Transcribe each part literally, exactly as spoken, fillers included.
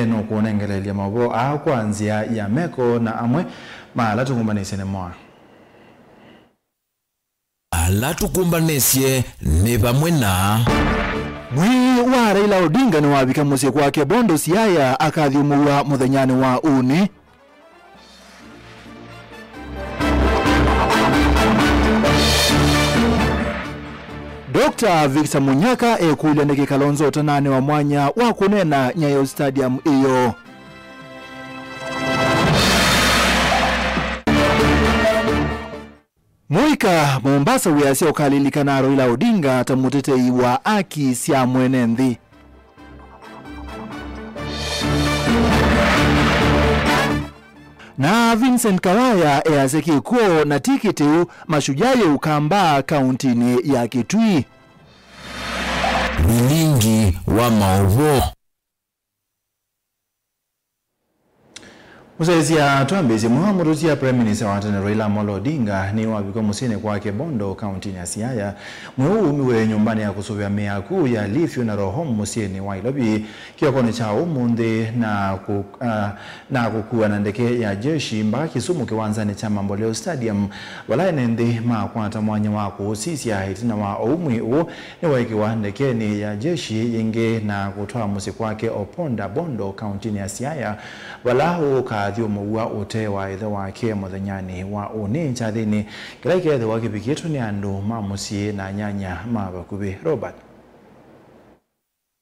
Nũkũnengeleelya maũvoo aa kwa nzĩa ya meko na amwe ma ala tũkũmbanĩsye nĩ moa. Ala tũkũmbanĩsye nĩ vamwe na. Mwĩĩ wa Raila Odinga nĩwavika mũsyĩ kwake Bondo, Siaya, akathyũmũw'a mũthenyanĩ wa ũnĩ. Doctor Victor Munyaka ekũlya nĩkĩ Kalonzo ũtananĩ wa mwanya wa kũneena Nyayo Stadium ĩyo. Mũika Mombasa wĩasya ũkalilikana Raila Odinga ta mũtetei wa aki sya mwene nthĩ. Na Vincent Kawaya easya kĩkw'o na ti kĩteu Mashujaa yĩ Ũkamba kauntinĩ ya Kitui. Vilingi wa maũvoo. Mũsyaĩĩsya, twambĩĩsye, mwĩĩ wa mũtũtia Prime Minister wa tene Raila Amolo Odinga nĩwavikwa mũsyĩnĩ kwake Bondo, kauntinĩ ya Siaya. Mwĩĩ ũũ wumiwe nyũmbanĩ ya kũsũvĩa mĩaku ya Lee Funeral Home mũsyĩnĩ wa Nairobi kĩokonĩ kya ũmũnthĩ na kũ-, ah, na kũkua na ndeke ya jeshi mpaka Kisumu kĩwanzanĩ kya Mamboleo Stadium, vala ene nthĩ makwata mwanya wa kũũsisya. Ĩtina wa ũu, mwĩĩ ũũ nĩwaĩkĩwa ndekenĩ ya jeshi yĩngĩ na kũtwaa mũsyĩ kwake Oponda Bondo, kauntinĩ ya Siaya, vala ũkathyũmũw'a ũtee wa ĩthe wake mũthenyanĩ wa ũnĩ kyathĩnĩ kĩla kĩkeethĩwa kĩvikĩtwe nĩ andũ ma mũsyĩ na anyanya ma vakuvĩ. Robert.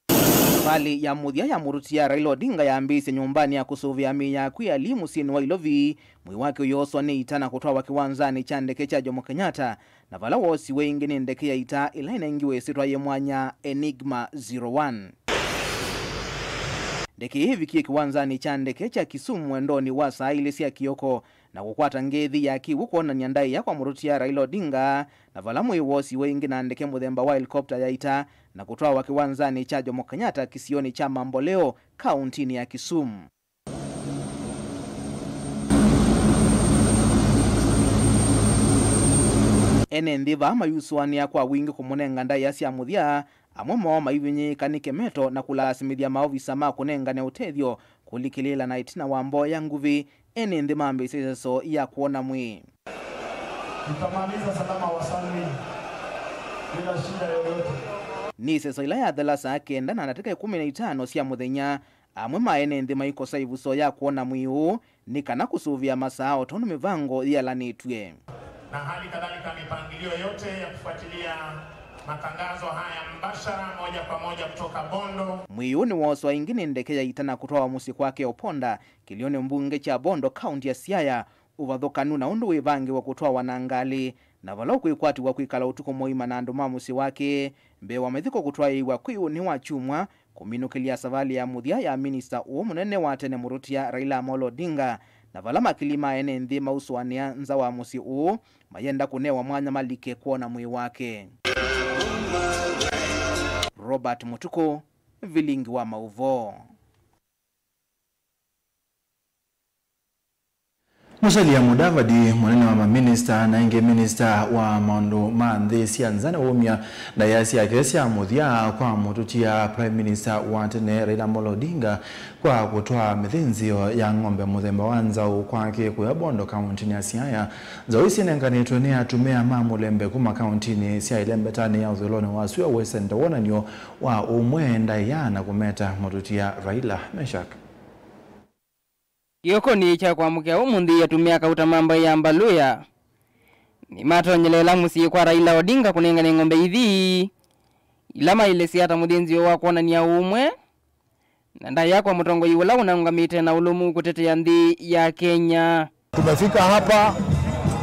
Thavalĩ ya mũthya ya mũtũtia Raila Odinga yambĩĩsye nyũmbanĩ ya kũsũvĩa mĩĩ ya akw'ũ ya Lee mũsyĩnĩ wa Ilovi, mwĩĩ wake ũyooswa nĩ ita na kũtwawa kĩwanzanĩ kya ndeke kya Jomo Kenyatta, na vala woosiwe ĩngĩ nĩ ndeke ya ita ĩla ĩnengiwe ĩsyĩtwa yĩ mwanya Enigma zero one. Ndeke ĩĩ ĩvikie kĩwanzanĩ kya ndeke kya Kisumu mwendonĩ wa saa ilĩ sya kĩoko na kũkwata ngethi ya kĩw'ũ kwonany'a ndaĩa kwa mũtũtia Raila Odinga, na vala mwĩĩ woosiwe ĩngĩ na ndeke mũthemba wa helikopta ya ita na kũtwawa kĩwanzanĩ kya Jomo Kenyatta kĩsionĩ kya Mamboleo, kauntinĩ ya Kisumu. Ene nthĩ vaa mayusũanĩa kwa wingĩ kũmũnenga ndaĩa sya mũthya, amwe moo maivinyĩĩka nĩ kĩmeto na kũlasimĩthya maovisa ma kũnengane ũtethyo kũlikĩlĩĩla, na ĩtina wa mboya nguvĩ, ene nthĩ mambĩĩsya ĩseso ya kwona mwĩĩ. Tutamaliza salama wa salmin bila shida yoyote. Nĩ ĩseso ĩla yathela saa kenda na ndatĩka ĩkũmi na itano sya mũthenya. Amwe ma ene nthĩ maikosa ĩvuso ya kwona mwĩĩ ũũ nĩ kana kũsũvĩa masaa o tondũ mĩvango yĩalanĩtw'e. Na hali kadhalika mipangilio yote ya kufuatilia matangazo haya mbashara moja kwa moja kutoka Bondo. Mwĩĩ ũũ nĩwooswa ĩngĩ nĩ ndeke ya ita na kũtwawa mũsyĩ kwake Oponda, kĩlĩonĩ mbunge kya Bondo, kaunti ya Siaya, ũvathũkanu na ũndũ wĩvangĩwe kũtwawa na ngalĩ, na vala ũkwĩkwatĩw'a kwĩkala ũtukũ mũima na andũ ma mũsyĩ wake mbee wa mathiko kũtwaĩĩw'a kwĩ ũnĩ wa kyumwa, kũminũkĩlya savalĩ ya mũthya ya minista ũũ mũnene wa tene mũtũtia Raila Amolo Odinga, na vala makili ma ene nthĩ mausũanĩa nza wa mũsyĩ ũũ mayenda kũnewa mwanya malike kwona mwĩĩ wake. Robert Mũtukũ, Vilingi wa Maũvoo. Musalia Mudavadi, mũnene wa maminista na ĩngĩ minista wa maũndũ ma nthĩ sya nza, nĩwaumya ndaĩa syake sya mũthya kwa mũtũtia Prime Minister wa tene Raila Amolo Odinga kwa kũtwaa mĩthĩnzĩo ya ng'ombe mũthemba wa nzaũ kwake kũya Bondo, kauntinĩ ya Siaya. Nzaũ isu syĩnenganĩtwe nĩ atumĩa ma mũlembe kuma kauntinĩ sya ĩlembetanĩ ya ũthũĩlonĩ wa sua wĩ senta wonany'o wa ũmwe, ndaĩa na kũmeta mũtũtia Raila. Meshak. Kĩokonĩ kya kwamũkĩa ũmũnthĩ, atumĩa kauta ma mbaĩ ya Mbaluya nĩmatonyeleela mũsyĩ kwa Raila Odinga kũnengane ng'ombe ithi ila maĩlĩsya ta mũthĩnzĩo wa kwonany'a ũmwe na ndaĩa kwa mũtongoi ũla ũnaũngamĩte na ũlũmu kũtetea nthĩ ya Kenya. Tumefika hapa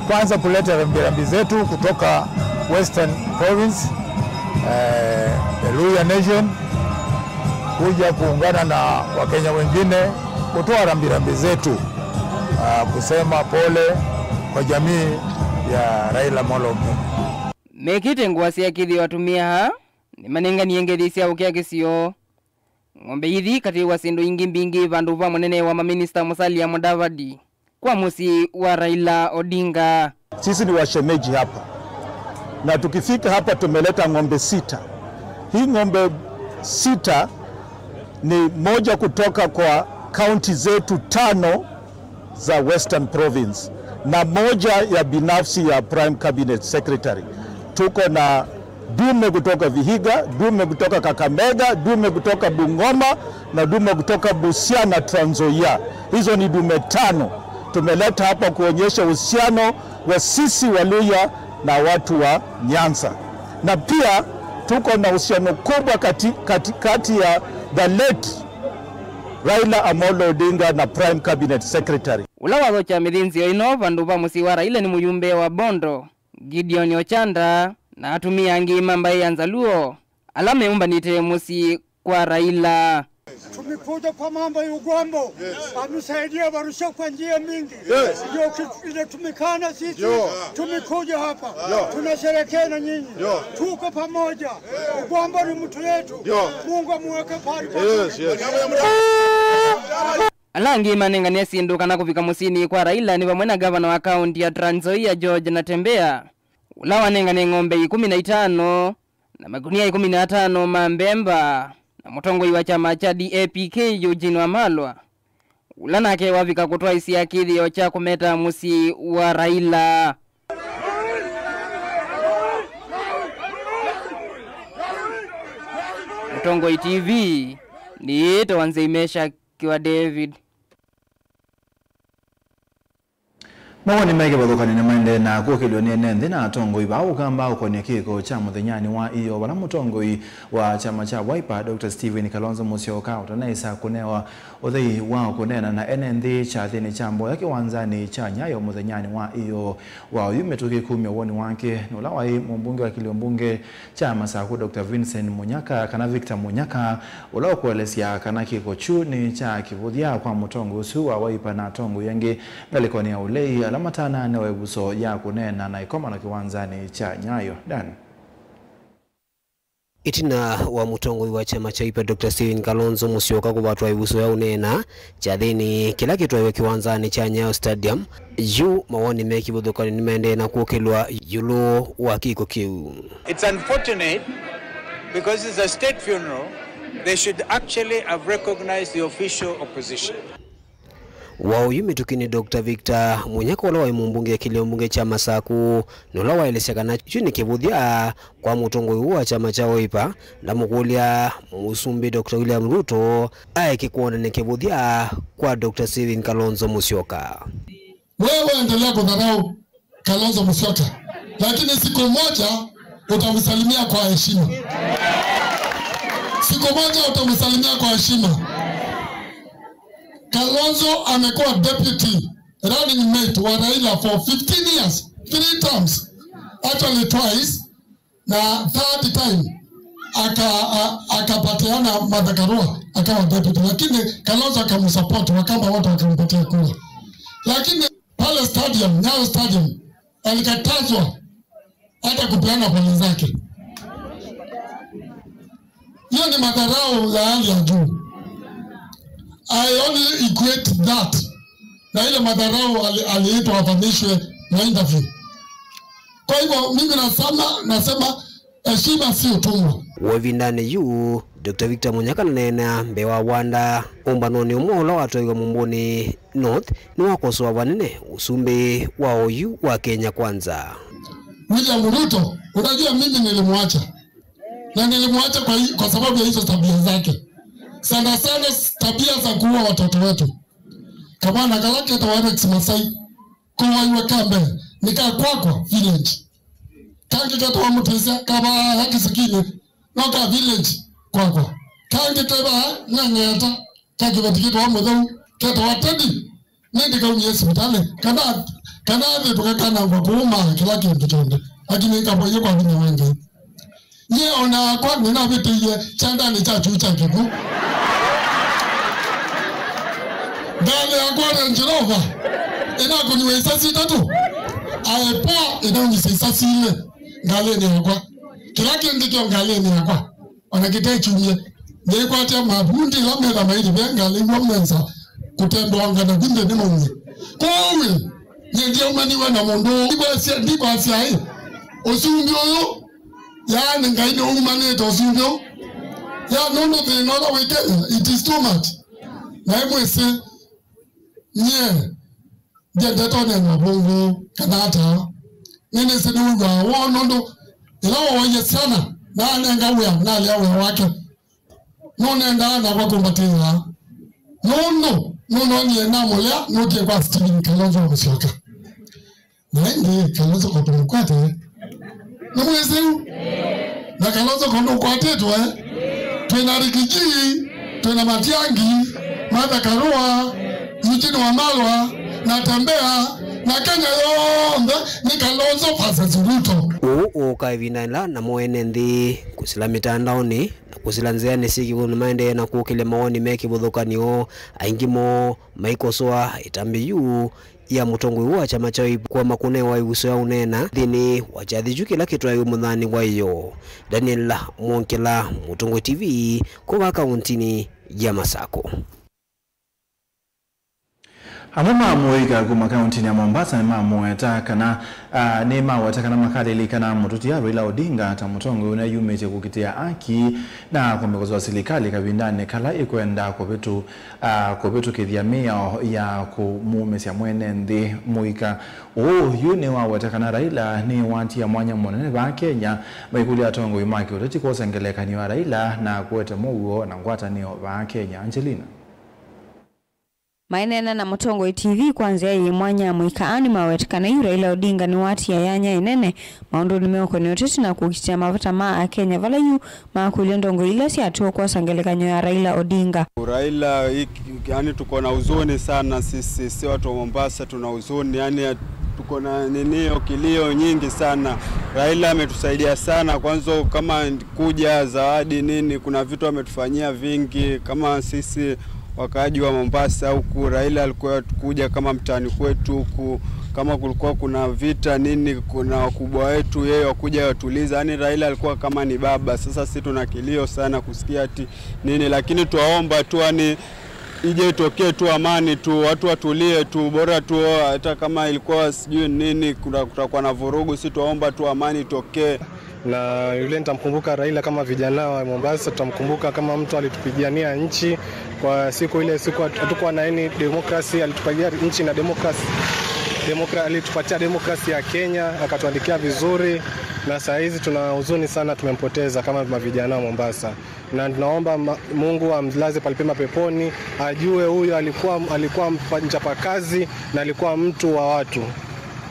kwanza kuleta rambirambi zetu kutoka Western Province, eh, the Luhya Nation, kuja kuungana na Wakenya wengine kutoa rambirambi zetu, ah, kusema pole kwa jamii ya Raila Amolo Odinga. Mekĩte ngũa sya kĩthĩo, atumĩa aa nĩmanenganie ngethi sya ũkĩa kĩsio. Ng'ombe ithi ikatĩĩwa syĩndũ ingĩ mbingĩ vandũ va mũnene wa maminista Musalia Mudavadi kwa mũsyĩ wa Raila Odinga. Sisi ni washemeji hapa, na tukifika hapa tumeleta ng'ombe sita. Hii ng'ombe sita Ni moja kutoka kwa kaunti zetu tano za Western Province na moja ya binafsi ya Prime Cabinet Secretary. Tuko na dume kutoka Vihiga, dume kutoka Kakamega, dume kutoka Bungoma na dume kutoka Busia na Trans Nzoia. Hizo ni dume tano tumeleta hapa kuonyesha uhusiano wa sisi Waluhya na watu wa Nyanza. Na pia tuko na uhusiano kubwa kati, kati, kati ya the late Raila Amolo Odinga na Prime Cabinet Secretary. Ũla wathokya mĩthĩnzĩo ĩno vandũ va mũsyĩ wa Raila nĩ mũyumbe wa Bondo, Gideon Ochanda, na atumĩa angĩ ma mbaĩ ya Nzaluo ala meũmbanĩte mũsyĩ kwa Raila. Tumekuja kwa mambo ya Ugwambo. Yes. Ametusaidia Waluhya kwa njia mingi. Yes. Ndio kitu inatumikana sisi. Yo. Tumekuja hapa. Yo. Tunasherehekea na nyinyi. Yo. Tuko pamoja. Ugwambo ni mtu yetu. Yo. Mungu amweke pahali pa. Yes, yes. Ala angĩ manengane syĩndũ kana kũvika mũsyĩnĩ kwa Raila nĩ vamwe na gavana wa kaunti ya Trans Nzoia George Natembeya, ũla wanengane ng'ombe ikũmi na itano na makunia ikũmi na atano ma mbemba, na mũtongoi wa kyama kya D A P K Eugene Wamalwa, ũla nake wavika kũtwaĩsya kĩthĩo kya kũmeta mũsyĩ wa Raila. Mũtongoi T V, nĩĩtawa Nzei Meshack wa David. Mawoni me kĩvathũkany'o nĩmaendee na kũkĩlw'a nĩ ene nthĩ na atongoi vaa Ũkamba ũkonĩ kĩko kya mũthenyanĩ wa ĩyoo, vala mũtongoi wa kyama kya Wiper, Doctor Stephen Kalonzo Musyoka, ũtanaĩsa kũnewa ũthei wa kũneena na ene nthĩ kyathĩnĩ kya mboya kĩwanzanĩ kya Nyayo mũthenyanĩ wa ĩyoo wa oyu mĩtũkĩ kumya woni wake nĩ ũla waĩ mũmbunge wa kĩlio mbunge kya Masaku, Doctor Vincent Munyaka, kana Victor Munyaka, ũla ũkũelesya kana kĩko kyu nĩ kya kĩvũthya kwa mũtongoi ũsu wa Wiper na atongoi angĩ ngalĩkonĩ ya ũlei ala matananewa ĩvuso ya kũneena na ĩkomano kĩwanzanĩ kya Nyayo. Dan. Ĩtina wa mũtongoi wa kyama kya Wiper, Doctor Stephen Kalonzo Musyoka kũvatwa ĩvuso ya ũneena kyathĩnĩ kĩla kĩtwaiwe kĩwanzanĩ kya Nyayo Stadium, yu mawoni me kĩvathũkany'o nĩmaendee na kũkĩlw'a ĩũlũ wa kĩko kĩu. It's unfortunate because it's a state funeral, they should actually have recognized the official opposition. Wa oyu mĩtũkĩ nĩ Doctor Victor Munyaka, ũla waĩ mũmbunge kĩlio mbunge kya Masaku, na ũla waelesya kana kyu nĩ kĩvũthya kwa mũtongoi ũũ wa kyama kya Wiper, ndamũkũlya Mũsumbĩ Doctor William Ruto aeke kwona nĩ kĩvũthya kwa Doctor Stephen Kalonzo Musyoka. Wewe endelea kudharau Kalonzo Musyoka, lakini siku moja utamsalimia kwa heshima. Siku moja utamsalimia kwa heshima. Kalonzo amekuwa deputy running mate wa Raila for fifteen years, three terms, actually twice, na third time aka-, a-, akapatiana Martha Karua akawa deputy, lakini Kalonzo akamsupport, Wakamba wote wakampatia kura. Lakini pale stadium, Nyayo Stadium, alikatazwa hata kupeana pole zake. Hiyo ni madharau ya hali ya juu. I only equate that na ile madharau ali-, aliitwa afanyishwe na interview. Kwa hivyo mimi nasema, nasema heshima si utumwa. Wa ĩvindanĩ yu, Doctor Victor Munyaka naneena mbee wa wanda ũmbanonĩ ũmwe ũla watwaiwe Mumbuni North, nĩwakosoa vanene ũsumbĩ wa oyu wa Kenya Kwanza. William Ruto, unajua mimi nilimwacha. Na nilimwacha kwa hi-, kwa sababu ya hizo tabia zake. Sana sana s-, tabia za kuua watoto wetu. Kamwana kala ketawa Alex Masai, kowaiwe ka mbee, nĩ ka Kwakwa village. Kangĩ ketawa Mũtĩsya, kavaa Kĩsikinĩ, no ka village Kwakwa. Kangĩ kevaa Ng'ang'ata, ka kĩveti ketawa Mũtheu, ketawa Teddy. Nĩndĩkaumie sivitalĩ, kana, kana athĩtũka kanangwa kũũmaa kĩla kĩndũ kyonthe, lakini nĩkavoie kwa vinya wa Ngai. Nyie o nakwa nĩnavĩtĩie kyandanĩ kya kyuu kya kĩkw'ũ. Ngalĩ yakwa Range Rover ĩnakũniwe isasi itatũ, aepoa ĩnaumisye isasi ilĩ ngalĩnĩ yakwa. Kĩla kĩngĩ kyo ngalĩnĩ yakwa. Ona kĩte kyumye, nĩkwatya mavundi ĩla metha mailivya ngalĩ iw'a menza kũtembea ngana vindĩ nĩ mũmwe. Kwoou, nyie ndyaumaniwe na mũndũ ũũ. Ndikwasya, ndikwasya ĩ, ũsumbĩ ũyũ, yaani Ngai nĩwaumanĩte ũsumbĩ ũũ. Ya nũndũ thĩna ũla wĩ Kenya, it is too much. Na ĩmwĩsĩ, nyie, ndiendete ũneena ũvũngũ kana ata. Nĩnĩsĩ nĩwĩw'aa woo nũndũ ĩla wawaie syana, naanenga wĩa, nalea wĩa wake. Nũnendaa nakwa kũmbatĩĩa. Nũndũ nũnonie namũlea nũkie kwa Stephen Kalonzo Musyoka. Na ĩndĩ Kalonzo ko tũmũkwate. Nĩmwĩsĩ yu? Na Kalonzo ko ndũkwatĩtwe. Twĩna Rigiji, twĩna Matiang'i, Martha Karua, Eugene Wamalwa, Natembeya, na Kenya yonthe nĩ Kalonzo versus Ruto. Ũu ũũka ĩvindanĩ la namo ene nthĩ kũsila mĩtandaonĩ na kũsila nzĩanĩ syĩ kĩw'ũ nĩmaendee na kũkĩlya mawoni me kĩvathũkany'o, aingĩ moo maikosoa ĩtambya yu ya mũtongoi wa kyama kya Wiper kũema kũnewa ĩvuso ya ũneena nthĩnĩ wa kyathĩ kyu kĩla kĩtwaĩwe mũthaanĩ wa ĩyoo. Daniel Mwongela, Mũtongoi T V, kuma kauntinĩ ya Masakũ. Amwe ma amũika kuma kauntinĩ ya Mombasa nĩmamũweta kana, ah, nĩmaweta kana makalilikana mũtũtia Raila Odinga ta mũtongoi ũla yumĩtye kũkitĩa aki na kwambĩĩa kũsoa silikalĩ kavindanĩ kala ĩkwenda kũvĩtũ-, ah, kũvĩtũkĩthya mĩao ya kũmũũmĩsya mwene nthĩ mũika. Ũũ yu nĩwaweta kana Raila nĩwatie mwanya mũnene vaa Kenya maikũlya atongoi ma kĩũteti kwosa ngelekany'o ya Raila na kũete mũuo na ngwatanĩo vaa Kenya. Angelina. Maineena na Mũtongoi T V kwa nzĩa yĩ mwanya, amũika aa nĩmaweta kana yu Raila Odinga nĩwatia yanya ĩnene maũndũnĩ meũkonĩa ũteti na kũkitĩa mavata ma Akenya, vala yu makũlya ndongoi ila syatw'e kwosa ngelekany'o ya Raila Odinga. Raila, hii, yani, tuko na huzuni sana sisi, si watu wa Mombasa tuna huzuni, yani, tuko na ninio, kilio nyingi sana. Raila ametusaidia sana, kwanza kama kuja zawadi nini, kuna vitu ametufanyia vingi kama sisi wakaaji wa Mombasa huku. Raila alikuwa kuja kama mtaani kwetu huku, kama kulikuwa kuna vita nini, kuna wakubwa wetu, yeye wakuja watuliza. Yani Raila alikuwa kama ni baba. Sasa sisi tuna kilio sana kusikia ati nini, lakini twaomba tu, yani, ije itokee tu amani tu, watu watulie tu, bora tu, hata kama ilikuwa sijui nini, kuna, kutakuwa na vurugu, si twaomba tu amani itokee. Na yule nitamkumbuka Raila kama vijana wa Mombasa, tutamkumbuka kama mtu alitupigania nchi kwa siku ile, siku hatu-, hatukuwa na any democracy, alitupigania nchi na democracy. Demokra-, alitupatia democracy ya Kenya, akatuandikia vizuri, na saa hizi tuna huzuni sana, tumempoteza kama mavijana wa Mombasa. Na tunaomba ma-, Mungu amlaze palipema peponi, ajue huyu alikuwa, alikuwa mpa-, mchapakazi na alikuwa mtu wa watu.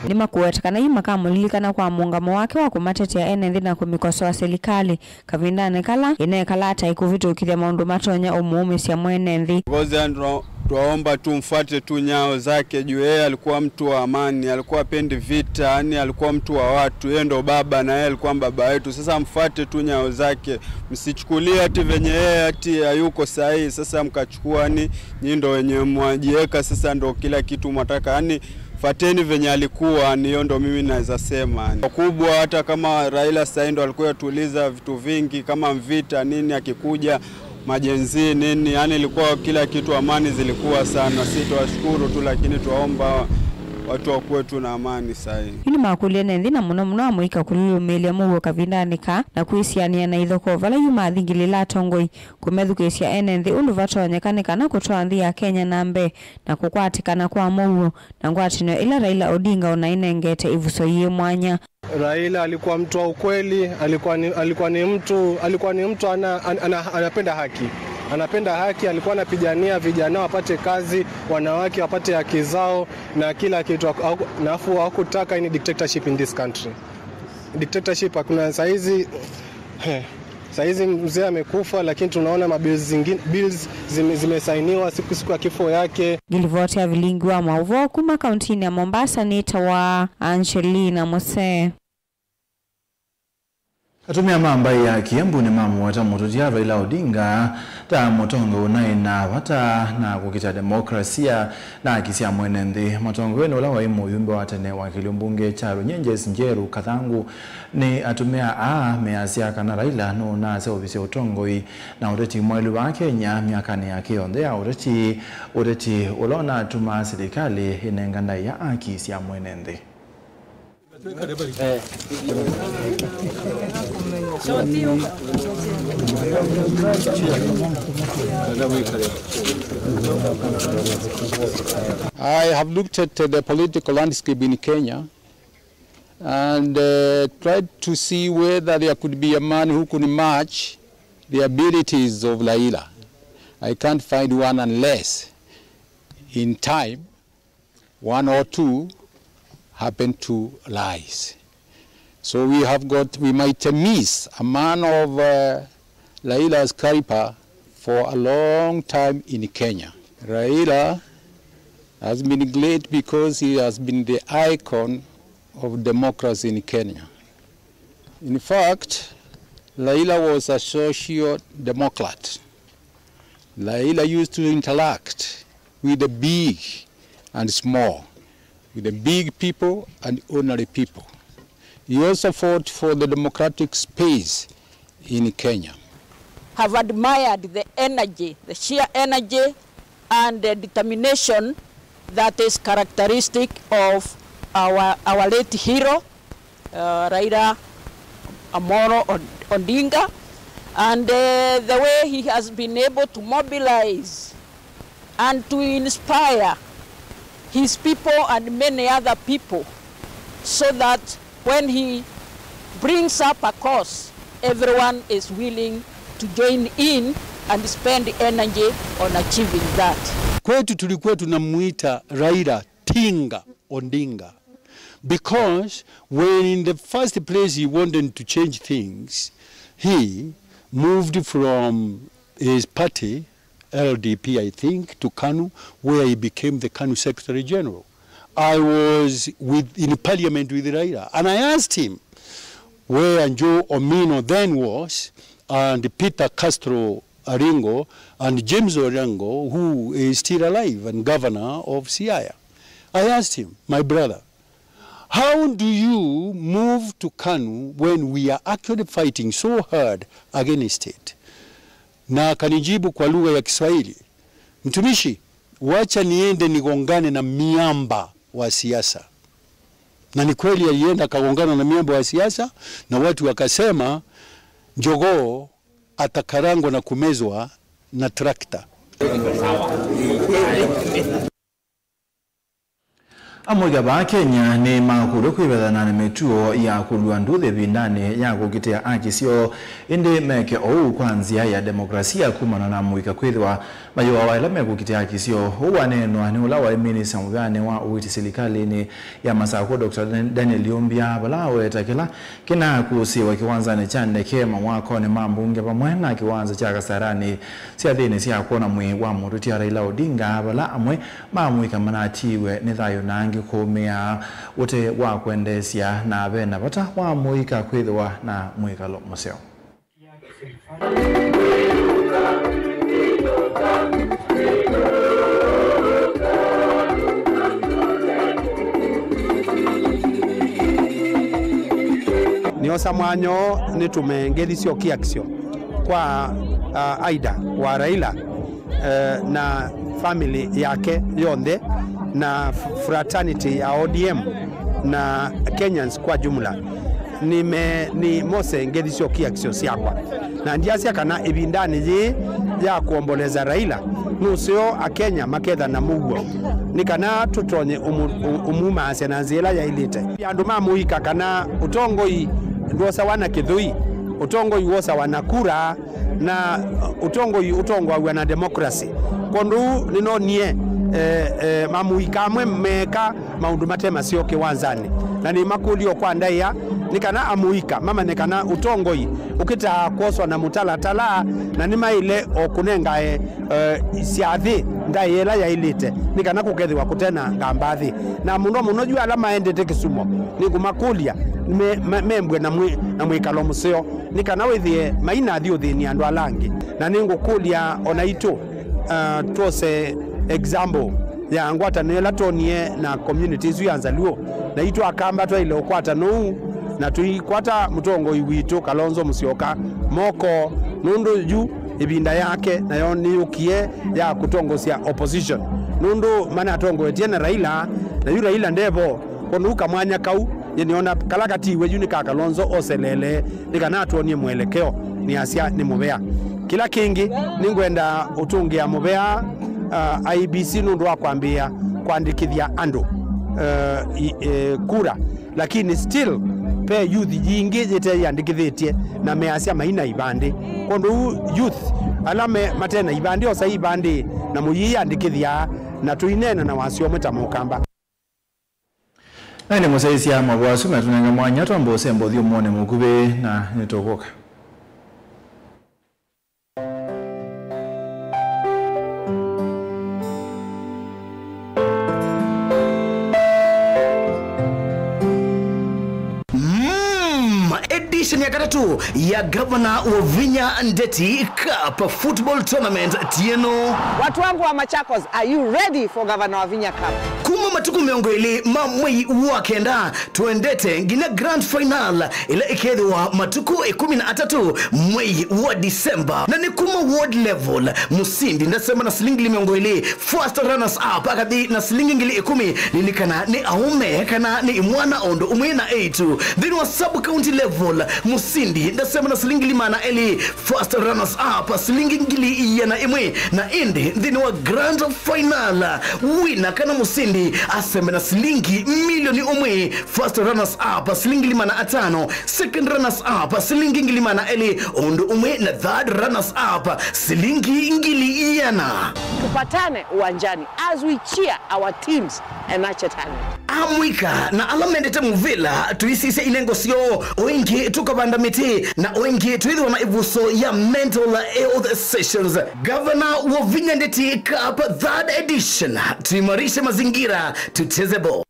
Nĩmakũweta kana yu makamũlilikana kwa mũũngamo wake wa kũmatetea ene nthĩ na kũmĩkosoa silikalĩ kavindanĩ kala ĩnekalaa ta ĩkũvĩtũkĩthya maũndũ matonya ũmũũmĩsya mwene nthĩ. Ngozi andro Twaomba tu mfuate tu nyayo zake, juu yeye alikuwa mtu wa amani, alikuwa hapendi vita, yani alikuwa mtu wa watu. Yeye ndo baba na yeye alikuwa baba wetu. Sasa mfuate tu nyayo zake, msichukulie ati venye yeye ati hayuko sahihi, sasa mkachukua ni nyi ndo wenye mwajiweka, sasa ndo kila kitu mwataka, yani fateni venye alikuwa. Ni hiyo ndo mimi naweza sema. Wakubwa, hata kama Raila sasa ndo alikuwa tuliza vitu vingi kama vita nini, akikuja majenzi nini, yani ilikuwa kila kitu, amani zilikuwa sana. Si tuwashukuru tu, lakini tuwaomba watu wakuwe tu na amani sahi. Yu nĩmakũlya ene nthĩ na mũno mũno amũika kũlũlũmĩĩlya mũuo kavindanĩ kaa na kwĩsianĩa na ithokoo vala yu mathingĩlĩla atongoi kũmethukĩĩsya ene nthĩ ũndũ vatonyeka nĩ kana kũtwaa nthĩ ya Kenya na mbee na kũkwatĩkana kwa mũuo na ngwatanĩo ĩla Raila Odinga ũnainengete ĩvuso yĩ mwanya. Raila alikuwa mtu wa ukweli, alikuwa ni, alikuwa ni mtu, alikuwa ni mtu ana, ana, ana, anapenda haki. Anapenda haki, alikuwa anapigania vijana wapate kazi, wanawake wapate haki zao na kila kitu. Haku-, haku-, na afu hakutaka any dictatorship in this country. Dictatorship hakuna saizi. He. Saizi mzee amekufa, lakini tunaona mabills zingine, bills zime-, zimesainiwa siku, siku ya kifo yake. Ngilivoti ya vilingi wa maũvoo kuma kauntinĩ ya Mombasa nĩtawa Angelina Musee. Atumĩa ma mbaĩ ya Kiambu nĩmamũweta mũtũtia Raila Odinga ta mũtongoi ũnaĩ na vata na kũkita demokrasia na haki sya mwene nthĩ. Mũtongoi ũla waĩ mũyumbe wa tene wa kĩlio mbunge kya Runyenjes Njeru Kathangu nĩ atumĩa aa measya kana Raila nũnaseũvisye ũtongoi na ũteti mwaĩlu vaa Kenya myakanĩ yake yonthe ya ũteti, ũteti ũla ũnatumaa silikalĩ ĩnenga ndaĩa haki sya mwene nthĩ. I have looked at the political landscape in Kenya and uh, tried to see whether there could be a man who could match the abilities of Raila. I can't find one unless in time one or two happen to rise. So we have got, we might miss a man of uh, Raila's caliber for a long time in Kenya. Raila has been great because he has been the icon of democracy in Kenya. In fact, Raila was a social democrat. Raila used to interact with the big and small, with the big people and ordinary people. He also fought for the democratic space in Kenya. Have admired the energy, the sheer energy and the determination that is characteristic of our, our late hero, uh, Raila Amolo Od- Odinga, and uh, the way he has been able to mobilize and to inspire his people and many other people, so that when he brings up a cause, everyone is willing to join in and spend energy on achieving that. Kwetu tulikuwa tunamuita Raila Tinga Odinga, because when in the first place he wanted to change things, he moved from his party, L D P, I think, to KANU, where he became the KANU Secretary General. I was with, in parliament with Raila, and I asked him where Joe Omino then was, and Peter Castro Aringo, and James Orengo, who is still alive and governor of Siaya. I asked him, "My brother, how do you move to KANU when we are actually fighting so hard against it?" Na akanijibu kwa lugha ya Kiswahili, "Mtumishi, wacha niende nigongane na miamba wa siasa." Na ni kweli alienda akagongana na miamba wa siasa, na watu wakasema, "Jogoo atakarangwa na kumezwa na trakta." Amũika vaa Kenya nĩmakũlw'e kwĩvethana na mĩtuo ya kũlw'a nduthi ĩvindanĩ ya kũkitĩa aki syoo, ĩndĩ meke ũu kwa nzĩa ya demokrasia kumana na amũika kwĩthĩwa mayũawa ĩla mekũkitĩa aki syoo. Ũu waneenwa nĩ ũla waĩ minista mũvĩanĩ wa ũiiti silikalĩnĩ ya Masakũ, Doctor Dan- Daniel Yumbia, vala aweta kĩla kĩnakũsĩĩwa kĩwanzanĩ kya ndeke, mawakonĩ ma mbunge, vamwe na kĩwanza kya Kasarani, syathĩnĩ sya kwona mwĩĩ wa mũtũtia Raila Odinga, vala amwe ma amũika manatiiwe nĩ thayũ na angĩ kũũmĩa ũtee wa kwendeesya, na ve na vata wa amũika kwĩthĩwa na mwĩkalo mũseo. Nĩosa mwanya ũũ nĩtũme ngethi sya ũkiakisyo kwa, ah, Aida wa Raila, eh, na family yake yonthe, na f- fraternity ya O D M, na Kenyans kwa jumla. Nĩme- nĩmose ngethi sya ũkiakisyo syakwa, na ndyasya kana ĩvindanĩ yĩĩ ya kũomboleza Raila, nũseo Akenya maketha na mũuo, nĩ kana tũtonye ũmũ- ũ- ũmumaasya na nzĩa ĩla yaĩlĩte. Andũ ma mũika kana ũtongoi ndwosawa na kĩthũi, ũtongoi wosawa na kura, na ũtongoi ũtongoaw'a na democracy. Kwondũ nĩnonie, eh, eh, mamũika amwe meeka maũndũ mate maseo kĩwanzanĩ, na nĩmakũlio kwa ndaĩa nĩ kana amũika mamanye kana ũtongoi ũkĩtaa kwoswa na mũtalatala, na nĩmaĩle o kũnengae, eh, syathĩ ndaĩa ĩla yaĩlĩte nĩ kana kũkethĩwa kũte na ngambathĩ. Na mũno mũno yu ala maendete kĩsumo, nĩngũmakũlya me- me- membwe na mwĩ- na mwĩkalo mũseo nĩ kana wĩthĩe mainathi ũthĩni andũ ala angĩ. Na nĩngũkũlya o naitũ, ah, twose example ya ngwatanĩo ĩla twonie na community ĩsu ya Nzaluo, naitũ Akamba twaĩle ũkwata ũu na tũikwata mũtongoi witũ Kalonzo Musyoka moko, nũndũ yu ĩvinda yake nayo nĩyũkie ya kũtongosya opposition, nũndũ manatongoetye na Raila, na yu Raila ndevo. Kwondũ kamwanya kau Nĩona kala katiwe yu nĩ ka Kalonzo oseleele nĩ kana atwonie mwelekeo, nĩasya nĩ mũvea. Kĩla kĩngĩ, nĩngwenda ũtũngĩa mũvea, uh, I E B C nũndũ wa kwambĩĩa kũandĩkĩthya andũ, uh, i- eh, kura. Lakini still, ve youth yingĩ yĩteyĩandĩkĩthĩtye na measya maina ivandĩ. Kwondũ ũu, youth ala me- mate na ivandĩ, osai ivandĩ na mũyĩyĩandĩkĩthya, na tũineena na wasya ũmwe ta Mũkamba. Na nĩ mũsyaĩĩsya mavũa asu, na tũnenge mwanya twambe ũsemba ũthyũmũonĩ mũkuvĩ, na nĩtũkũka. Mm, edition ya katatũ ya Gavana Wavinya Ndeti Cup Football Tournament tieno. Watu wangu wa Machakos, are you ready for Governor Wavinya Cup? Kuma matukũ mĩongo ĩlĩ ma mwei wa kenda, twendete nginya grand final ĩla ĩkethĩwa matukũ ĩkũmi na atatũ mwei wa Disemba. Na nĩ kuma ward level, mũsindi ndasemba na silingi ngili mĩongo ĩlĩ, first runners up akathi na silingi ngili ĩkũmi. Lilikana nĩ aũme kana nĩ imwana o ũndũ ũmwe na eĩtu. Nthĩnĩ wa sub county level, mũsindi ndasemba na silingi ngili maana elĩ, first runners up silingi ngili iana ĩmwe. Na ĩndĩ nthĩnĩ wa grand final, wina kana mũsindi asembe na silingi milioni ũmwe, first runners up silingi ngili maana atano, second runners up silingi ngili maana elĩ, o ũndũ ũmwe na third runners up silingi ngili iana. Tupatane uwanjani as we cheer our teams and nurture talent. Amũika na ala mendete mũvĩla, tũisisya inengo syoo, o ĩngĩ tũkavanda mĩtĩ, na o ĩngĩ twĩthĩwa na ĩvuso ya mental health sessions. Gavana Wavinya Ndeti Cup third edition, tuimarishe mazingira, tucheze ball.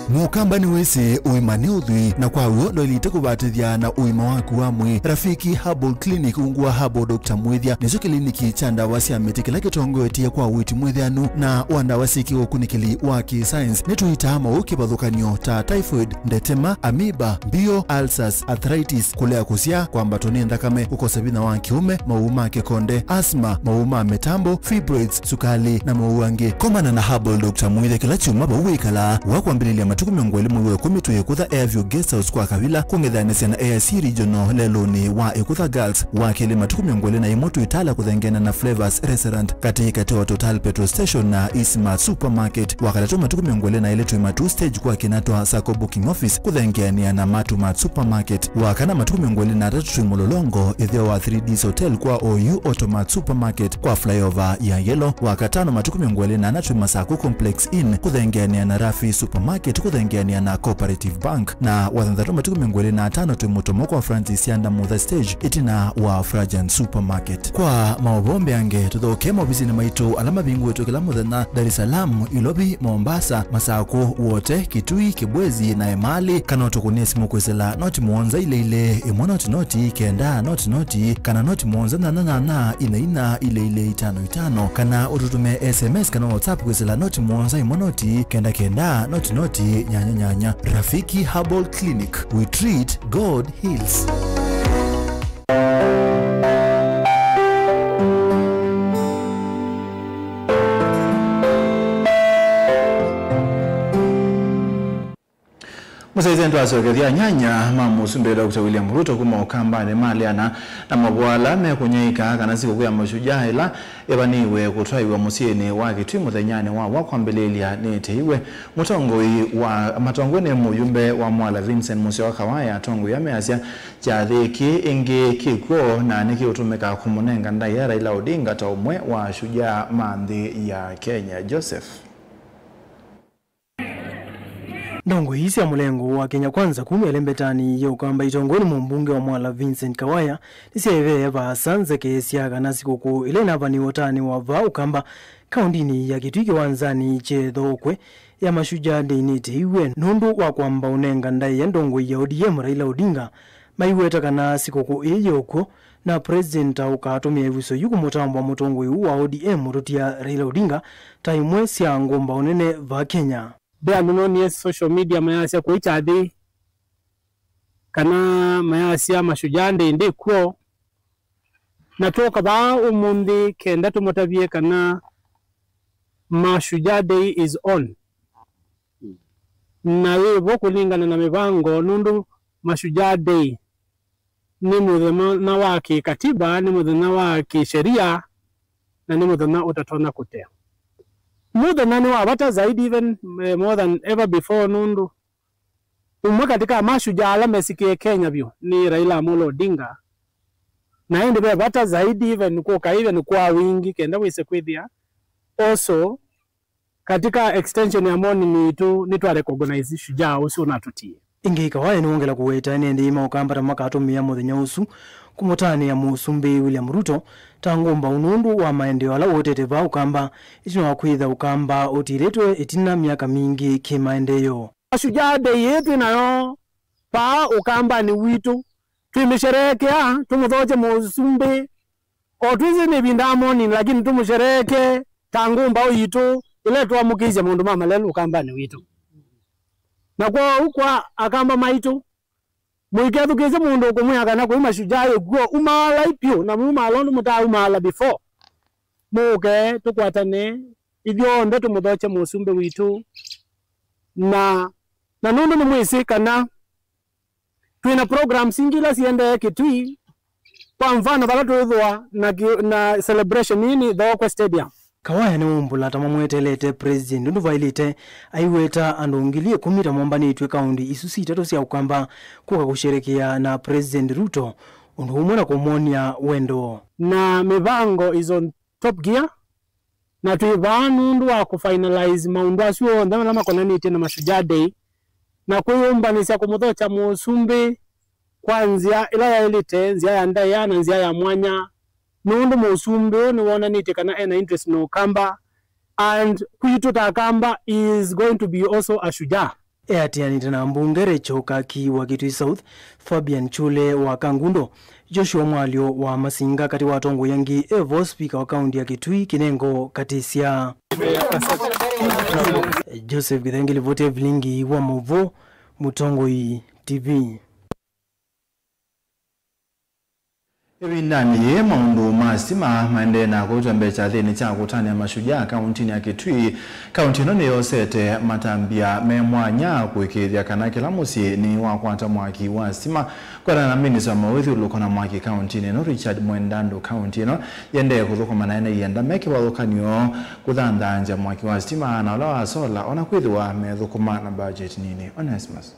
Mũkamba nĩwĩsĩ ũima nĩ ũthwii, na kwa w'o ndwaĩlĩte kũvatĩthya na ũima waku wa mwĩĩ. Rafiki Herbal Clinic ungu wa Herbal Doctor Mwĩthya nĩkyo kĩliniki kya ndawa sya mĩtĩ kĩla kĩtongoetye kwa ũiiti mwĩthĩanu na wa ndawa syĩ kĩũkunĩkĩli wa kĩ-science. Nĩtũitaa maũũ kĩvathũkany'o ta typhoid, ndetema, amoeba, mbio, ulcers, arthritis, kũlea kũsyaa, kwambatwa nĩ nthakame, kũkosa vinya wa kĩũme, maũũ ma kĩkonde, asthma, maũũ ma mĩtambo, fibroids, sukali, na maũũ angĩ. Komana na Herbal Doctor Mwĩthya kĩla kyumwa vau wĩkalaa. Wa kwambĩlĩlya matukũ mĩongo ĩlĩ mwei wa ĩkũmi twĩ Ĩkũtha Airview Guest House kwa Kavila, kũng'ethanĩsya na A I C Regional lelũnĩ wa Ĩkũtha Girls. Wa kelĩ matukũ mĩongo ĩlĩ na ĩmwe twĩ Tala kũthengeana na Flavors Restaurant katĩ katĩ wa Total Petrol Station na Eastmart Supermarket. Wa katatũ matukũ mĩongo ĩlĩ na ĩlĩ twĩ Matuu Stage kwa Kinatwa Sacco Booking Office kũthengeanĩa na Matumat Supermarket. Wa kana matukũ mĩongo ĩlĩ na atatũ twĩ Mũlolongo ĩtheo wa three Ds Hotel kwa O U Automat Supermarket kwa flyover ya Yellow. Wa katano matukũ mĩongo ĩlĩ na ana twĩ Masako Complex Inn kũthengeanĩa na Rafi Supermarket kũthengeanĩa na Cooperative Bank. Na wa thanthatũ matukũ mĩongo ĩlĩ na atano twĩ Mũtomo kwa Francis Yanda Mutha Stage ĩtina wa Frajan Supermarket. Kwa maũvoo mbeange, tũthoke maovisinĩ maitũ ala mavingũĩtwe kĩla mũthenya, Dar es Salaam, Ilovi, Mombasa, Masakũ, Wote, Kitui, Kibwezi na Emali, kana ũtũkũnĩe simũ kwĩsĩla noti mũonza ilĩ ilĩ ĩmwe noti noti kenda noti noti, kana noti mũonza nyanya nyanya ina ina ilĩ ilĩ itano itano, kana ũtũtũmĩe S M S kana WhatsApp kwĩsĩla noti mũonza ĩmwe noti kenda kenda noti noti nyanya nyanya. Rafiki Herbal Clinic, we treat, God heals. Mũsyaĩĩsya nĩtwasyokethya anyanya ma Mũsumbĩ Doctor William Ruto kuma Ũkambanĩ maleana na mavũa ala mekũnyaĩĩka kana sikũkũ ya Mashujaa ĩla ĩvanĩĩwe kũtwaĩwa mũsyĩnĩ wa Kitui mũthenyanĩ wa wa kwambĩlĩĩlya nĩĩtĩĩwe. Mũtongoi wa matongoi nĩ mũyumbe wa Mwala Vincent Musyoka Kawaya, atongoi aa measya kyathĩ kĩĩ ĩngĩ kĩkw'o na nĩkĩũtũmĩka kũmũnenga ndaĩa Raila Odinga ta ũmwe wa ashujaa ma nthĩ ya Kenya. Joseph. Ndongoi sya mũlengo wa Kenya Kwanza kuma ĩlembetanĩ ya Ũkamba itongoe nĩ mũmbunge wa Mwala Vincent Kawaya nĩsyaĩvee vaasa nzeke sya kana sikũkũ ĩla ĩnavanĩwa ũtaanĩ wa vaa Ũkamba kaũndĩnĩ ya Kitui kĩwanzanĩ kya Ĩthookwe ya Mashujaa Day nĩtĩĩwe nũndũ wa kwamba ũnenga ndaĩa ndongoi ya O D M Raila Odinga maiweta kana sikũkũ ĩĩ yĩ ũkw'o na President ta ũkatũmĩa ĩvuso yu kũmũtambwa mũtongoi ũũ wa O D M mũtũtia Raila Odinga ta ĩmwe sya ngũmbaũ nene vaa Kenya. Mbee nĩnoonie social media mayasya kũi kyathĩ kana mayasya Mashujaa Day ndĩkw'o, na twooka vaa ũmũnthĩ kenda tũmũtavye kana Mashujaa Day is on. na yĩ vo kũlingana na mĩvango, nũndũ Mashujaa Day nĩ mũthenya wa kĩkatiba, nĩ mũthenya wa kĩsheria, na nĩ mũthenya ũtatonya kũtea. Mũthenya nĩ wa vata zaidi, even, eh, more than ever before, nũndũ ũmwe katika mashujaa ala mesikie Kenya vyũ nĩ Raila Amolo Odinga, na ĩndĩ ve vata zaidi even kũka even kwa wingi kenda wĩse kwĩthĩa also katika extension ya mourning itũ nĩtwa recognize shujaa ũsu ũnatũtie. Ĩngĩ, Kawaya nĩwongela kũweta ene nthĩ ma Ũkamba ta makatũmĩa mũthenya ũsu kũmũtanĩa Mũsumbĩ William Ruto ta ngũmbaũ nũndũ wa maendeeo ala wotete vaa Ũkamba, ĩtina wa kwĩtha Ũkamba ũtilĩtwe ĩtina myaka mingĩ kĩ maendeeo. Mashujaa Day ĩĩ twĩ nayo vaa Ũkambanĩ witũ, twĩmĩsherekea, tũmũthokye Mũsumbĩ, o twĩsĩ nĩ ĩvinda ya mourning, lakini tũmũsherekee ta ngũmbaũ yitũ ĩla ĩtwamũkĩisye maũndũ ma malelũ Ũkambanĩ witũ. Na kwoou kwa Akamba maitũ, mũikethukĩĩsye mũndũ ũkũmwĩa kana kwĩ mashujaa ĩkw'o, umaalai vyũ, na muumaala ũndũ mũtaumaala before. Mũke tũkwatane ithyonthe tũmũthokye Mũsumbĩ witũ. Na, na nũndũ nĩmwĩsĩ kana twĩ na programs ingĩ ila siendee Kitui, kwa mfano, vala twĩthwa na ki-, na celebration ĩĩ nĩ Thokwe Stadium. Kawaya nĩwaumbũla ta mamweteelete President ũndũ vaĩlĩte, aiweta andũ ngili ĩkũmi ta mombanĩtw'e kaũnti isu sitatũ sya Ũkamba kũka kũsherekea na President Ruto, ũndũ ũmwe na kũmwony'a wendo. Na mĩvango is on top gear, na twĩ vaa nũndũ wa kũfinalize maũndũ asu onthe ala makonanĩtye na Mashujaa Day, na kwĩyũmbanĩsya kũmũthokya Mũsumbĩ kwa nzĩa ĩla yaĩlĩte, nzĩa ya ndaĩa na nzĩa ya mwanya, nũndũ Mũsumbĩ ũũ nĩwonanĩtye kana ena interest na Ũkamba, and kwitũ ta Akamba, he is going to be also a shujaa. Eatĩanĩte na mbunge Rachel Kaki wa Kitui South, Fabian Chule wa Kangundo, Joshua Mwalyo wa Masinga, katĩ wa atongoi angĩ, e vo spika wa kaũnti ya Kitui, Kinengo Katisya. Joseph Githengi, livoti ya vilingi wa maũvoo, Mũtongoi T V. Ĩvindanĩ yĩĩ, maũndũ ma sitima maendee na kũtwa mbee kyathĩnĩ kya kũtanĩa mashujaa kaũntinĩ ya Kitui. Kaũnti ĩno nĩyosete matambya me mwanya kũĩkĩĩthya kana kĩla mũsyĩ nĩwakwata mwaki wa sitima. Kwĩanana na minista wa mawĩthyũlũlũko na mwaki kaũntinĩ ĩno, Richard Mwenda, andũ kaũnti ĩno yendee kũthũkũma na ene ianda me kĩvathũkany'o kũthanthaangya mwaki wa sitima na ũla wa sola, ona kwĩthĩwa methũkũma na budget nini. Onesmus.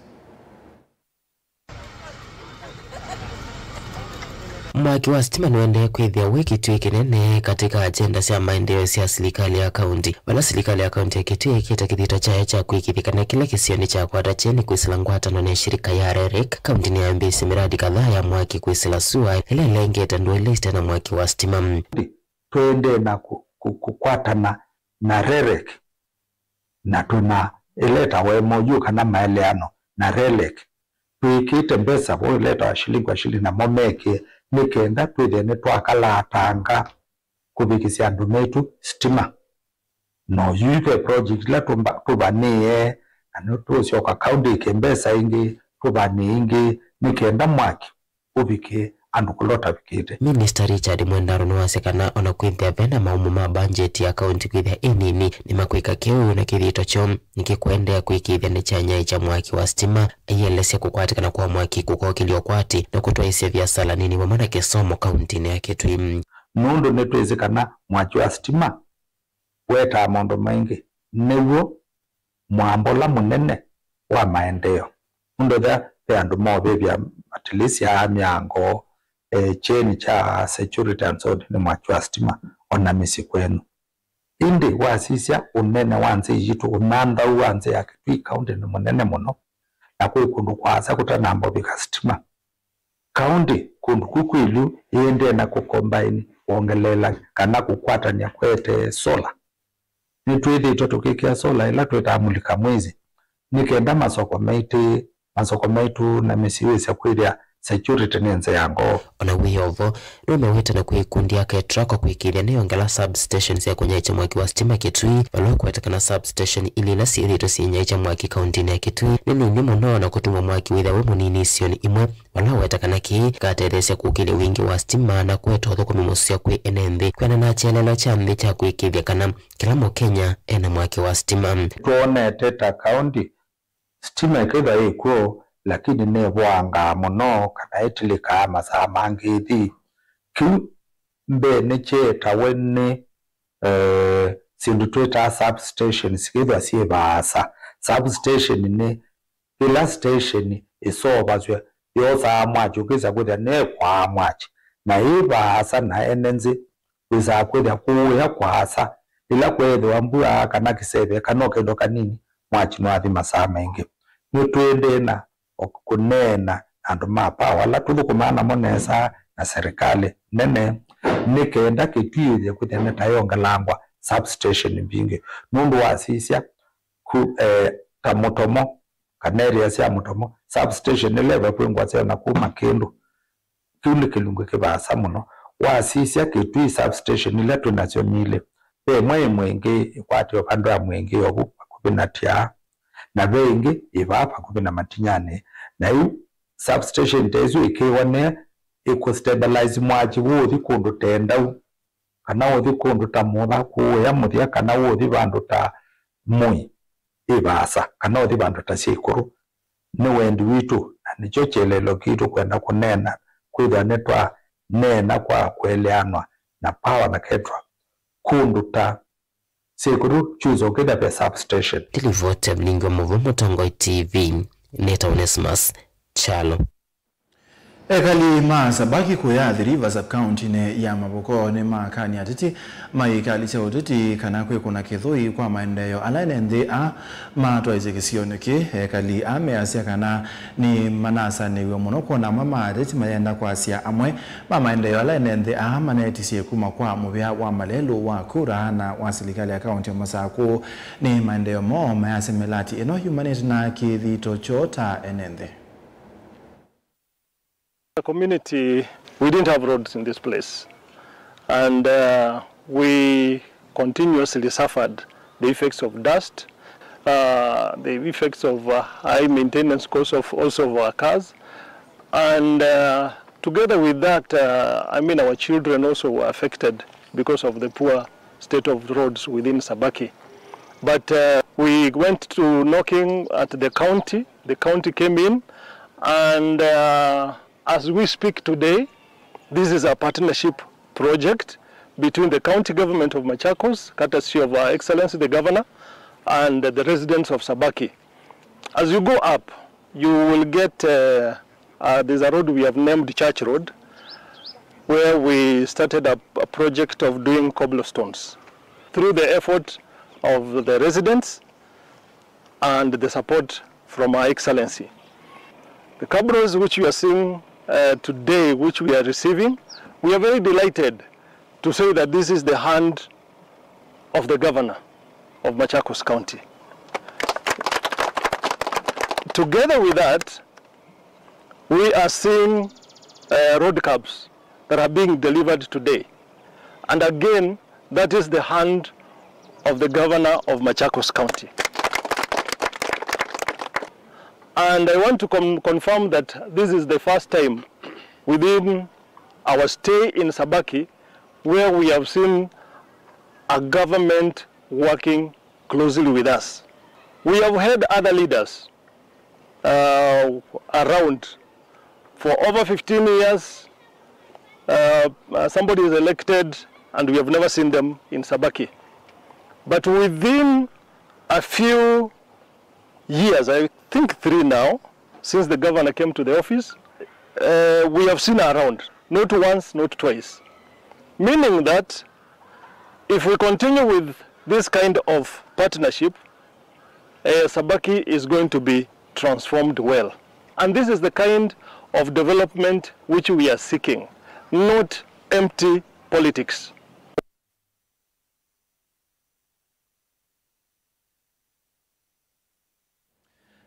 Mwaki wa sitima nũendee kwĩthĩa wĩ kĩtuĩ kĩnene katika agenda sya maendeeo sya silikalĩ ya kaunti, vala silikalĩ ya kaunti ya Kitui ĩkĩte kĩthito kyayo kya kũĩkĩĩthya kana kĩla kĩsio nĩkyakwata kyeni kwĩsĩla ngwatanĩo na ĩshirika ya REREC kauntinĩ yambĩĩsye miradi kadhaa ya mwaki kwĩsĩla sua ĩla ĩlengete ndũũ ila ite na mwaki wa sitima. Tũendee na kũ-, kũ-, kũkwatana na REREC, na twĩna ĩla ĩtawa MOU kana maeleano na REREC. Twĩkĩte mbesa vo ĩla ĩtawa shilingi kwa shilingi, namo mekĩe, nĩ kenda twĩthĩe nĩtwakalaatanga kũvikĩsya andũ maitũ sitima. Na oyu ve project ila tũmba-, tũvanĩĩe, na nĩtũũsyoka kaũndĩkye mbesa ingĩ, tũvanĩe ingĩ, nĩ kenda mwaki ũvike andũ kũla ũtavikĩte. Minista Richard Mwendaro nĩwasya kana ona kwĩthĩa ve na maumo ma mbanjeti ya kaunti kwĩthĩa ĩ nini, nĩmakwĩka kĩu na kĩthito kyoo nĩkĩkũendeea kũĩkĩĩthya nĩkyanyaĩĩkya mwaki wa sitima, aielesya kũkwatĩkana kwa mwaki kũkokĩlya ũkwati na kũtwaĩĩsya viasala nini vamwe na kĩsomo kauntinĩ ya Kitui. Nũndũ nĩtwĩsĩ kana mwaki wa sitima wetaa maũndũ maingĩ, nĩw'o mwambola mũnene wa maendeeo. Nũndũ ethĩwa ve andũ movĩvya at least ya mĩango, eh, kyeni kya security and so on, nĩ mwaki wa sitima ona mĩsyĩ kwenyu. Ĩndĩ wasisya ũnene wa nzĩ yitũ, ũnyanthau wa nzĩ ya Kitui County nĩ mũnene mũno, na kwĩ kũndũ kwaasa kũtanamba ũvika sitima. Kaũntĩ kũndũ ku kwĩlyu ĩendee na kũkombaini, wongeleela, kana kũkwatany'a kũete sola. Nĩtwĩthĩĩtwe tũkĩkĩa sola ĩla twĩtaa mulika mwizi, nĩ kenda masoko maitũ, masoko maitũ na mĩsyĩ wĩsya kwĩthĩa security nĩ nzĩa ngoo. Ona wĩ o vo, nũmewĩte na kwĩ ikundi ya KETRACO kwĩkĩĩthya nĩyongela substations sya kũnyaĩĩkya mwaki wa sitima Kitui, vala ũkwete kana substation ilĩ ila syĩthĩĩtwe syĩnyaĩĩkya mwaki kauntinĩ ya Kitui nĩ nini mũno na kũtuma mwaki wĩthĩa wĩ mũnini isionĩ imwe. Vala weta kana kĩĩ kĩkatetheesya kũkĩlya wingĩ wa sitima na kũeta ũthũkũmi mũseo kwĩ ene nthĩ, kwĩanana na kyelelo kya nthĩ kya kũĩkĩĩthya kana kĩla Mũkenya ena mwaki wa sitima. Twonete ta kaũntĩ, Sitima ĩkethwa yĩkw'o, lakini nĩvoangaa mũno kana ĩtilĩkaa masaa mangĩ ĩthi. Kĩu mbeenĩ kyeetawe nĩ, eh, syĩndũ twĩtaa substations, kĩthwa syĩ vaasa. Substation nĩ ĩla station ĩseũvasw'a yosaa mwaki, ũkĩsa kwĩthĩa nĩkwaa mwaki, na yĩ vaasa na ene nzĩ wĩsaa kwĩthĩa kũũya kwaasa, ĩla kweethĩwa mbua kana kĩseve kana o kĩndũ kanini, mwaki nĩwathi masaa maingĩ. Nĩtũendee na o kũneena na andũ ma power ala tũthũkũmaa namo nesa na serikali nene, nĩ kenda Kitui yĩthĩe kwĩthĩa nĩ ta yongelangwa substation mbingĩ, nũndũ wasisya ku, eh, ta Mũtomo, kana area sya Mũtomo, substation ĩla ĩvakwĩ ngwasya na kuma kĩndũ. Kĩu nĩ kĩlungu kĩ vaasa mũno. Wasisya Kitui substation ila twĩ nasyo nilĩ, ve ĩmwe ĩ Mwingĩ, ĩkwatĩwe vandũ ya Mwingĩ ovu vakuvĩ na Tiaa, na ve ĩngĩ ĩ vaa vakuvĩ na Matinyanĩ. Na yu substation ta ĩsu ĩkĩwa nĩ ĩkũ stabilize mwaki ũũthi kũndũ ta Endau, kana ũthi kũndũ ta Mũtha kũũya mũthya, kana ũthi vandũ ta Mũi ĩ vaasa, kana ũthi vandũ ta Syaikũrũ. Nĩ wendi witũ, na nĩkyo kyelelo kitũ kwenda kũneena, kwĩthwa nĩtwaneena kwa kũeleanwa na power na ketwa kũndũ ta Syaikũrũ kyusa ũkĩtha ve substation. Nĩ livoti ya Vilingi wa Mauvoo Mũtongoi T V, nĩtawa Onesmus Kyalo. Ekali ma Sabaki kũya Athi River sub-county-nĩ ya Mavoko nĩmakanie ateti ma ikalĩ sya ũteti kana kwĩkũna kĩthũi kwa maendeeo ala ene nthĩ aa matwaĩsye kĩsionĩ kĩĩ. Ekali aa measya kana nĩmanasanĩw'e mũno kwona amwe ma ateti mayenda kwasya amwe ma maendeeo ala ene nthĩ aa maneetisye kuma kwa mũvĩa wa malelũ wa kura na wa silikalĩ ya kaunti ya Masakũ. Nĩ maendeeo moo mayasya mĩlati ĩno yumanĩte na kĩthito kyoo ta ene nthĩ. The community, we didn't have roads in this place, and uh, we continuously suffered the effects of dust, uh, the effects of uh, high maintenance costs of also of our cars, and uh, together with that, uh, I mean, our children also were affected because of the poor state of roads within Sabaki. But uh, we went to knocking at the county. The county came in, and uh, as we speak today, this is a partnership project between the county government of Machakos, courtesy of Her Excellency the Governor, and the residents of Sabaki. As you go up, you will get uh, uh, there's a road we have named Church Road, where we started a, a project of doing cobblestones through the effort of the residents and the support from Her Excellency. The cabros which you are seeing uh, today, which we are receiving, we are very delighted to say that this is the hand of the governor of Machakos County. Together with that, we are seeing uh, road curbs that are being delivered today. And again, that is the hand of the governor of Machakos County. And I want to con- confirm that this is the first time within our stay in Sabaki where we have seen a government working closely with us. We have had other leaders uh, around for over fifteen years. Uh, uh, somebody is elected and we have never seen them in Sabaki. But within a few years, I think three now, since the governor came to the office, uh, we have seen her around, not once, not twice. Meaning that if we continue with this kind of partnership, uh, Sabaki is going to be transformed well. And this is the kind of development which we are seeking, not empty politics.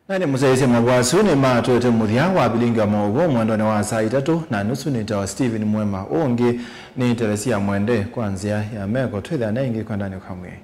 Na nĩ mũsyaĩĩsya mavwasu nĩ matwete mũthya wa vilingi wa maũvoo mwendonĩ wa saa itatũ na nusu. Nĩtawa Stephen Mwema. Ũũ ũngĩ nĩ Teresia Mwende kwa nzĩa ya meko. Twĩthĩane ĩngĩ kwendanĩ kwa mwĩai.